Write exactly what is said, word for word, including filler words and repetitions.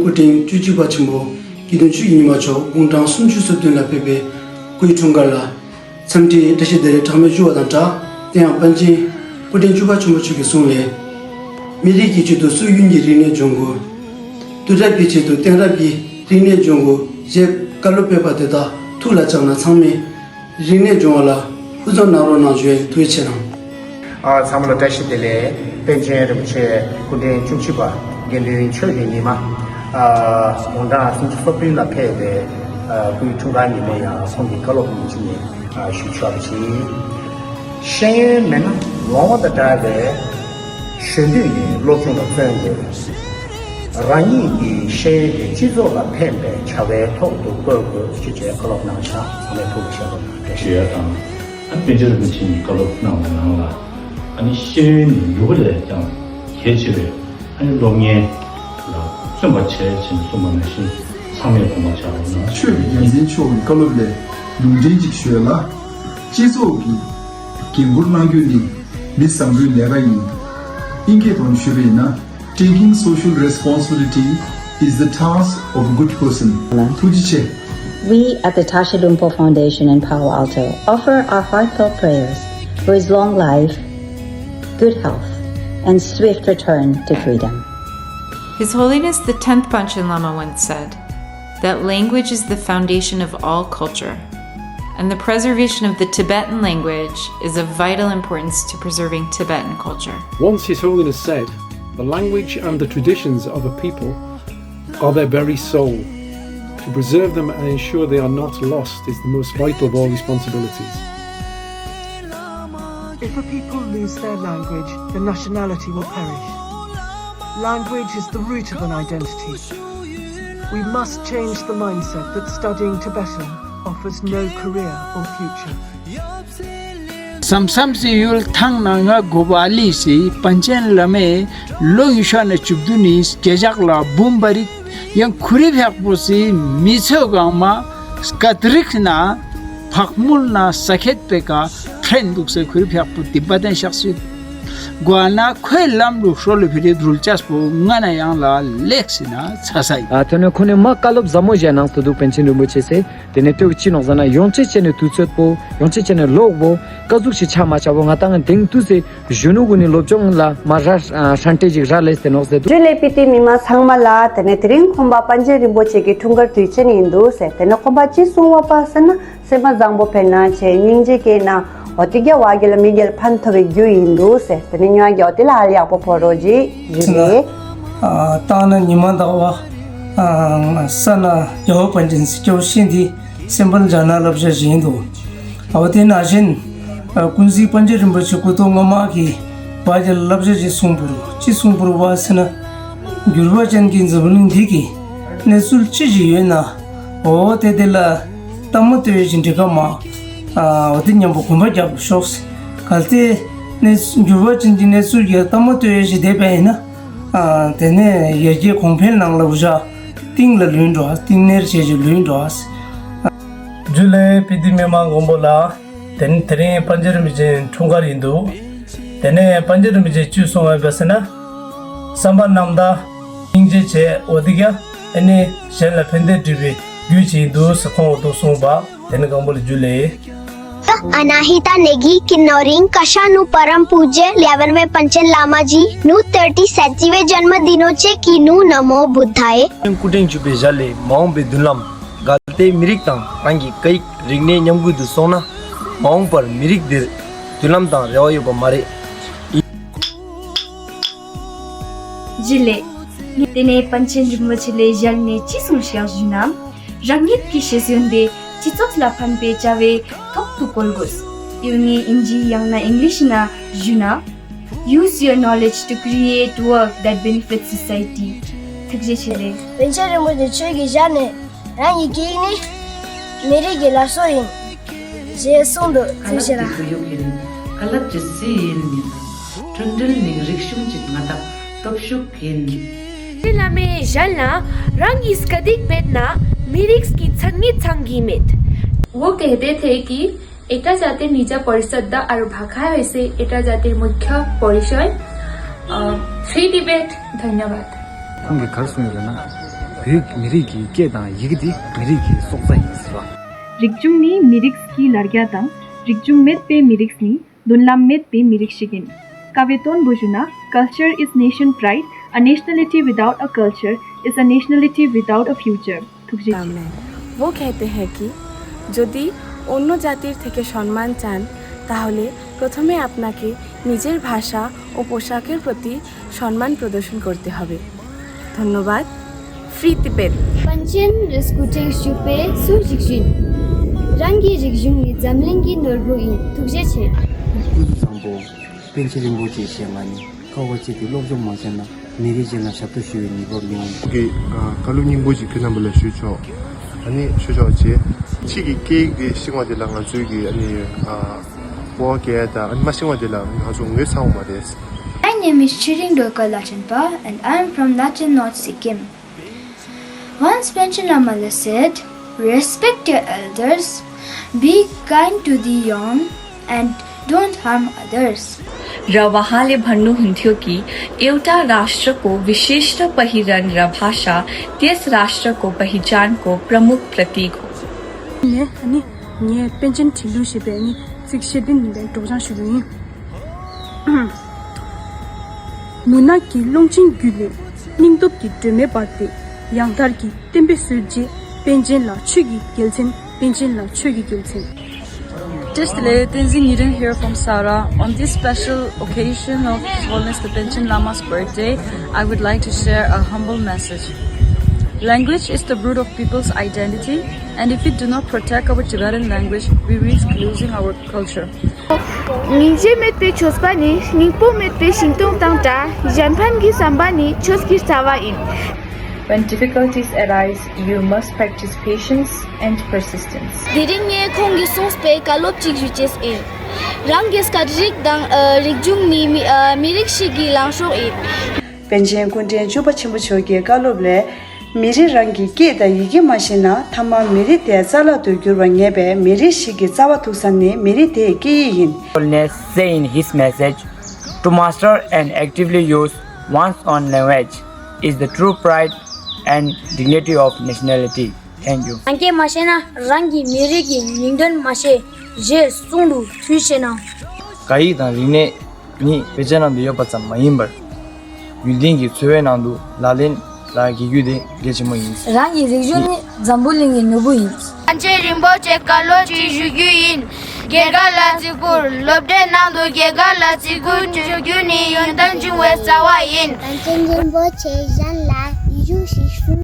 སྐུ་ཕྲེང་བཅུ་གཅིག་པ་ཆེན་པོ་དགེ་འདུན་ཆོས་ཀྱི་ཉི་མ་མཆོག་དགུང་གྲངས་སུམ་ཅུ་སོ་བདུན་ལ་ཕེབས་པའི་སྐུའི་འཁྲུངས་སྐར་ལ། འཚམས་འདྲིའི་བཀྲ་ཤིས་བདེ་ལེགས་གྲངས་མེད་ཞུ་བ་དང་སྦྲགས། དེ་ཡང་པཎ་ཆེན་སྐུ་ཕྲེང་བཅུ་པ་ཆེན་པོ་མཆོག་གི་གསུང་ལས། མི་རིགས་ཀྱི་ཆེད་དུ་སྲོལ་རྒྱུན་གྱི་རིག་གནས་སྦྱོང་དགོས། དུས་རབས་ཀྱི་ཆེད་དུ་གཏན་རབས་ཀྱི་རིག་གནས་སྦྱོང་དགོས་ཞེས་བཀའ་སློབ་ཕེབས་པ་དེ་དག་ཐུགས་ལ་བཅངས་ནས་ཚང་མས་རིག་གནས་སྦྱོང་བ་ལ་ཧུར་བརྩོན་གནང་རོགས་གནང་ཞུ་ཡས་ཐུགས་རྗེ་ཆེ་གནང་། ཨ། ཚང་མ་ལ་བཀྲ་ཤིས་བདེ་ལེགས། པཎ་ཆེན་རིན་པོ་ཆེ་སྐུ་ཕྲེང་བཅུ་གཅིག་པ་དགེ་འདུན་ཆོས་ཀྱི་ཉི་མ། ཨ། དགུང་གྲངས་སུམ་ཅུ་སོ་བདུན་ལ་ཕེབས་པའི། ཨ། སྐུའི་འཁྲུངས་སྐར་ཉིན་མོ་ཡང་ཁོང་གི་བཀའ་སློབ་ཉིན་གཅིག་ནས། ཨ། ཞུ་ཆོག་པ་ཞིག་ཤེས་ཡོན་མེད་ན་ལོང་བ་དང་འདྲ་བའི་གཞོན་དུས་ནས་སློབ་སྦྱོང་ལ་བརྩོན་དགོས། རང་ཉིད་ཀྱི་ཤེས་ཡོན་དེ་སྤྱི་ཚོགས་ལ་ཕན་པའི་བྱ་བའི་ཐོག་ཏུ་བཀོལ་དགོས་ཞེས་བཀའ་སློབ་གནང་བཞག་ཚང་མས་ཐུགས་ལ་བཞག་རོགས་གནང་། བཀྲ་ཤིས། ཞུ་ཡ་དང་། ཨ། པཎ་ཆེན་རིན་པོ་ཆེ་གཉིས་བཀའ་སློབ་གནང་བའི་ནང་ལ། ཨ་ནི་ཤེས་ཡོན་ནི་ཡོད་པ་ལས་ཀྱང་གལ་ཆེ་བས། ཨ་ནི་སློབ་གཉེར་ལ་བརྩོན་པ་བྱས་ཞེས་གསུངས་པ་ནང་བཞིན་ཚང་མས་དགོངས་པ་འཇགས་རོགས་གནང་། ཆོས་ཀྱི་རྒྱལ་མཚན་མཆོག་གི་བཀའ་སློབ་ལས་ལུང་འདྲེན་ཅིག་ཞུས་ལ། སྤྱི་ཚོགས་ཀྱི་འགན་འཁུར་གནང་རྒྱུ་ནི་མི་བཟང་པོའི་ལས་ཀ་ཡིན། ཨིན་སྐད་ཐོག་ནས་ཞུས་པ་ཡིན་ན། Taking social responsibility is the task of a good person. ཐུགས་རྗེ་ཆེ། We at the Tashi Lhunpo Foundation in Palo Alto offer our heartfelt prayers for his long life, good health, and swift return to freedom. His Holiness the tenth Panchen Lama once said that language is the foundation of all culture, and the preservation of the Tibetan language is of vital importance to preserving Tibetan culture. Once His Holiness said, "The language and the traditions of a people are their very soul. To preserve them and ensure they are not lost is the most vital of all responsibilities." If a people lose their language, the nationality will perish. Language is the root of an identity. We must change the mindset that studying Tibetan offers no career or future. བསམ་བསམ་སེ་ཡུལ་ཐང་ན་ང་དགོ་པ་ལི་སི་པཎ་ཆེན་བླ་མའི་ལོ་ཡུ་ཤ་ན་བཅུ་བདུན་ནི་སྐྱེ་ཞག་ལ་འབུམ་པ་རིག་ཡང་ཁུ་རི་ཕྱག་པོ་སི་མི་ཚོ་གང་མ་སྐད་རིགས་ན་ཕག་མུལ་ན་ས་ཁྱད་པེ་ཀ་ཕྲན་འདུག་སེ་ཁུ་རི་ཕྱག་པོ་དིབ་པ་དན་ཤག་སི་གོ་ན་ཁོའི་ལམ་ལུགས་ཧྲོ་ལུ་ཕི་རི་རུལ་ཅས་པོ་ང་ན་ཡང་ལ་ལེགས་སི་ན་ཚ་ས་ཡི། ཨ། དེ་ནས་ཁོ་ནི་མ་བཀའ་སློབ་ཟབ་མོ་བཞེས་གནང་སྟེ་འདུག་པཎ་ཆེན་རིན་པོ་ཆེ་སེ། དེ་ནས་ལྟོས་ཅི་ནོག་ཟེར་ན་ཡོང་ཆེ་ཆེ་ནས་དུས་ཚོད་པོ་ཡོང་ཆེ་ཆེ་ནས་ལོག་པོ་ཀ་ཟུག་ཞིག་ཆ་མ་ཆ་བོ་ང་ཏང་དེང་དུས་སེ་གཞོན་ནུ་གུན་ནི་སློབ་སྦྱོང་ལ་མ་ར་ཧྲན་ཏེ་ཅིག་ར་ལེས་ཏེ་ནོག་ཟེར་དུ། ཇུ་ལེ་པི་ཏི་མི་མང་ཚང་མ་ལ། དེ་ནས་དེ་རིང་ཁོམ་པ་པཎ་ཆེན་རིན་པོ་ཆེ་གི་འཁྲུངས་སྐར་དུས་ཆེན་ཡིན་འདུག་ཟེར། དེ་ནས་ཁོམ་པ་ཅི་གསུང་བ་པ་ཟེར་ན་སེམས་པ་བཟང་པོ་ཕེར་ན་ཆེ་སྙིང་རྗེ་སྐྱེས་ན་འོ་དེ་རྒྱ་བ་གི་ལ་མི་རྒྱལ་ཕན་ཐོགས་པའི་རྒྱུ་ཡིན་འདུག་ཟེར། དེ་ནས་ཉོ་རྒྱ་འོ་དེ་ལ་ཧ་ལ་ཡག་པོ་ཕོ་རོ་ཇི་ཇུ་ལེ། ཨ། ཏང་ན་ཉི་མ་ཟླ་བ། ས་ན་རྒྱལ་བ་པཎ་ཆེན་སྐྱོ་ཤིན་ཏུ་སེམས་པར་འཇགས་ན་བསླབ་བྱ་བཞིན་དུ། འོ་དེ་ནང་བཞིན་ཀུན་གཟིགས་པཎ་ཆེན་རིན་པོ་ཆེ་སྐུ་ཐོག་སྔ་མ་གི་བ་ཅི་བསླབ་བྱ་ཅི་གསུང་པོ་རུ་ཅི་གསུང་པོ་རུ་བ་ཟེར་ན། འགྱུར་བ་ཅན་གྱི་འཛམ་གླིང་འདི་གི་གནས་ཚུལ་ཅི་ཞིག་ཡོད་ན། འོ་དེ་དེ་ལ་ལྟ་མ་ལྟོས་ཤིང་འགྲིག་ག་མ། འོ་དེ་མཉམ་པོ་གོམ་པ་རྒྱག་ཤོག་གལ་ཏེ་གནས་འགྱུར་བ་ཅན་གྱི་གནས་ཚུལ་གྱི་ལྟ་མ་ལྟོས་ཤིང་བསྡད་པ་ཡིན་ན། དེ་ནས་ཡར་རྒྱས་གོང་འཕེལ་ནང་ལ་འུ་ཅག་གཏིང་ལ་ལུས་འགྲོ། གཏིང་ནེར་བྱེད་ཅིག་ལུས་འགྲོ། ཇུ་ལེ་པི་ཏི་མི་མང་མགོན་པོ་ལ། དེ་ནི་དེ་རིང་པཎ་ཆེན་རིན་པོ་ཆེའི་འཁྲུངས་སྐར་ཡིན་འདུག་དེ་ནས་པཎ་ཆེན་རིན་པོ་ཆེས་ཅི་གསུངས་པ་ཟེར་ན། བསམ་པ་རྣམ་དག་སྙིང་རྗེ་བྱས་འོ་དེ་ག་ཨ་ནི་གཞན་ལ་ཕན་བདེ་སྒྲུབ་པའི་རྒྱུ་ཅིག་ཡིན་འདུག་ཟེར་ཁོང་འོ་དུ་གསུངས་པ། དེ་ནི་གང་པོ་ལ་ཇུ་ལེ། अनाहिता नेगी किन्नौरिंग कशानु परम पूज्य ग्यारहवें पंचन लामा जी नु थर्टी सैतीवें जन्म दिनोचे कीनु नमो बुद्धाय। སྐུ་ཕྲེང་བཅུ་པའི་ཞལ་ལས་མ་འོངས་པའི་མདུན་ལམ། གལ་ཏེ་མི་རིགས་དང་རང་གི་སྐད་ཡིག་རིག་གནས་ཉམས་རྒུད་དུ་སོང་ན། མ་འོངས་པར་མི་རིགས་འདིར་མདུན་ལམ་དང་རེ་བ་ཡོད་པ་མ་རེད། ཇུ་ལེ། ངས་དེ་ནས་པཎ་ཆེན་རིན་པོ་ཆེ་ལས་ཞལ་ནས་ཅི་གསུངས་ཤག་ཞུས་ན། རང་ཉིད་ཀྱི་ཤེས་ཡོན་དེ་སྤྱི་ཚོགས་ལ་ཕན་པའི་བྱ་བའི་ཐོག་ཏུ་བཀོལ་དགོས། དེ་ངས་ཨིན་ཇི་ཡང་ན་ཨིང་ལིཤ་ན་ཞུས་ན། Use your knowledge to create work that benefits society. ཐུགས་རྗེ་ཆེ་ལེ། པཎ་ཆེན་རིན་པོ་ཆེ་ཁྱོད་ཀྱི་ཞལ་ནས། རང་གི་སྐད་ཡིག་ནི་མི་རིགས་ཀྱི་སླར་གསོ་ཡིན། ཞེས་གསུངས་འདུག་བཀའ་སློབ་ཀྱི་ཁོར་ཡུག་ཡིན། བཀའ་སློབ་ཀྱི་གཟི་ཡིན་མིན། མཐུན་སྒྲིལ་ནི་རིག་གཞུང་གཅིག་མ་དག་སྟོབས་ཤུགས་ཡིན། ཏེ་བླ་མའི་ཞལ་ན་རང་གི་སྐད་ཡིག་མེད་ན་མི་རིགས་ཀྱི་མཚན་ཉིད་ཚང་གི་མེད། वो कहते थे कि एटा जाते निजा परिषद दा आरु भाखा है से एटा जाते मुख्य परिषद। अ, फ्री डिबेट। धन्यवाद। ཁོང་གིས་ག་རེ་གསུངས་ཡོད་ན། བོད་མི་རིགས་ཀྱི་སྐད་དང་ཡི་གེ་དེ་མི་རིགས་ཀྱི་སྲོག་རྩ་ཡིན་ཟེར་བ། རིག་གཞུང་ནི་མི་རིགས་ཀྱི་ལ་རྒྱ་དང་། རིག་གཞུང་མེད་པའི་མི་རིགས་ནི་མདུན་ལམ་མེད་པའི་མི་རིགས་ཤིག་ཡིན། དཀའ་བའི་དོན་པོ་ཞུ་ན། Culture is nation pride. A nationality without a culture is a nationality without a future. ཐུགས་རྗེ་ཆེ། वो कहते हैं कि यदि অন্য জাতির থেকে সম্মান চান, তাহলে প্রথমে আপনাকে নিজের ভাষা ও পোশাকের প্রতি সম্মান প্রদর্শন করতে হবে। ধন্যবাদ। Free Tibet. པཎ་ཆེན་རི་སྐུ་ཕྲེང་བཅུ་པའི་སུ་ཞིག་བཞིན། རང་གི་རིག་གཞུང་ནི་འཛམ་གླིང་གི་ནོར་བུ་ཡིན། ཐུགས་རྗེ་ཆེ། སྐུ་གཟུགས་བཟང་པོ། པཎ་ཆེན་རིན་པོ་ཆེ་ཞེས་མ་ནི་ཁ་བ་ཅིག་གིས་སློབ་སྦྱོང་མ་བྱས་ན་མི་རིགས་གཞན་ལ་ཞབས་ཏོག་ཞུ་བའི་ནུས་པ་མི་འོང་། གི་ཨ་བཀའ་སློབ་སྙིང་པོ་ཅིག་ཁྱོད་རྣམ་པ་ལ་ཞུས་ཆོག་ཨ་ནི་ཞུས་ཆོག་ཅེས། ཕྱི་གི་སྐད་ཡིག་དེ་ཤེས་པ་དེ་ལ་ང་ཚོའི་གི་ཨ་ནི་ཨ་སྤོ་བོ་སྐད་དང་ཨ་ནི་མ་ཤེས་པ་དེ་ལ་ང་ཚོ་ངོས་ཚ་བ་མ་རེད། My name is Chiring Dorka Lachenpa and I am from Lachenmawt, Sikkim. Once Panchen Lama said, "Respect your elders, be kind to the young, and don't harm others." र उहाँले भन्नुहुन्थ्यो कि एउटा राष्ट्रको विशिष्ट पहिरन र भाषा त्यस राष्ट्रको पहिचानको प्रमुख प्रतीक हो। ནས་ནི་ངས་པཎ་ཆེན་ཁྲི་ལོ་ཞེས་པའི་ནི་ཚིགས་བཅད་འདི་ནི་སྒྲོག་སྦྱང་ཞུ་གི་ཡིན། མུན་ནག་གི་ཀློང་ཆེན་བརྒྱུད་ནས་སྙིང་སྟོབས་ཀྱི་སྒྲོན་མེ་སྦར་ཏེ། ཡང་དར་གྱི་བསྟན་པའི་ཟུར་བཅད་པཎ་ཆེན་ལ་ཆོས་ཀྱི་རྒྱལ་མཚན། པཎ་ཆེན་ལ་ཆོས་ཀྱི་རྒྱལ་མཚན། This is Lady Tenzin Nyiren here from Sara. On this special occasion of His Holiness the Panchen Lama's birthday, I would like to share a humble message. Language is the root of people's identity, and if we do not protect our Tibetan language, we risk losing our culture. སྙིང་རྗེ་མེད་པའི་ཆོས་པ་ནི་སྙིང་པོ་མེད་པའི་ཤིང་སྡོང་དང་འདྲ། གཞན་ཕན་གྱི་བསམ་པ་ནི་ཆོས་ཀྱི་རྩ་བ་ཡིན། When difficulties arise, you must practice patience and persistence. དེ་རིང་ངས་ཁོང་གིས་གསུངས་པའི་བཀའ་སློབ་ཅིག་ཞུ་ཆེད་ཡིན། རང་གི་སྐད་རིགས་དང་ཨ་རིག་གཞུང་ནི་མི་ཨ་མི་རིགས་ཤིག་གི་ལངས་ཕྱོགས་ཡིན། པཎ་ཆེན་སྐུ་ཕྲེང་བཅུ་པ་ཆེན་པོ་མཆོག་གི་བཀའ་སློབ་ལས། མི་རིགས་རང་གི་སྐད་དང་ཡི་གེ་མ་ཤེས་ན་མཐའ་མ་མི་རིགས་དེ་རྩ་བརླག་ཏུ་འགྱུར་བར་ངེས་པས། མི་རིགས་ཤིག་གི་རྩ་བ་ཐུག་ས་ནི་མི་རིགས་དེའི་སྐད་ཡིག་ཡིན། Holiness say in his message, "To master and actively use one's own language is the true pride and dignity of nationality." Thank you. རང་སྐད་མ་ཤེས་ན་རང་གི་མི་རིགས་ཀྱི་མིང་དོན་མ་ཤེས། ཞེས་གསུངས་འདུག་ཐུགས་རྗེ་གནང་། སྐད་ཡིག་དང་རིག་གནས་ནི་བོད་ཀྱི་ནང་དུ་ཡོད་པ་ཙམ་མ་ཡིན་པར། ཡུན་བརྟན་གྱི་འཚོ་བའི་ནང་དུ་ལག་ལེན་ལ་འགེལ་རྒྱུ་དེ་གལ་ཆེན་པོ་ཡིན། རང་གི་རིག་གཞུང་ནི་འཛམ་བུ་གླིང་གི་ནོར་བུ་ཡིན། པཎ་ཆེན་རིན་པོ་ཆེ་བཀའ་སློབ་ཅིག་ཞུ་རྒྱུ་ཡིན། དགེ་རྒན་ལ་བརྩི་བཀུར། སློབ་གྲྭའི་ནང་དུ་དགེ་རྒན་ལ་བརྩི་བཀུར་བྱ་རྒྱུ་ནི་ཡོན་ཏན་འབྱུང་བའི་རྩ་བ་ཡིན། པཎ་ཆེན་རིན་པོ་ཆེ་གཞན་ལ་ཡིད་གཞུངས་ཤིག་གསུངས།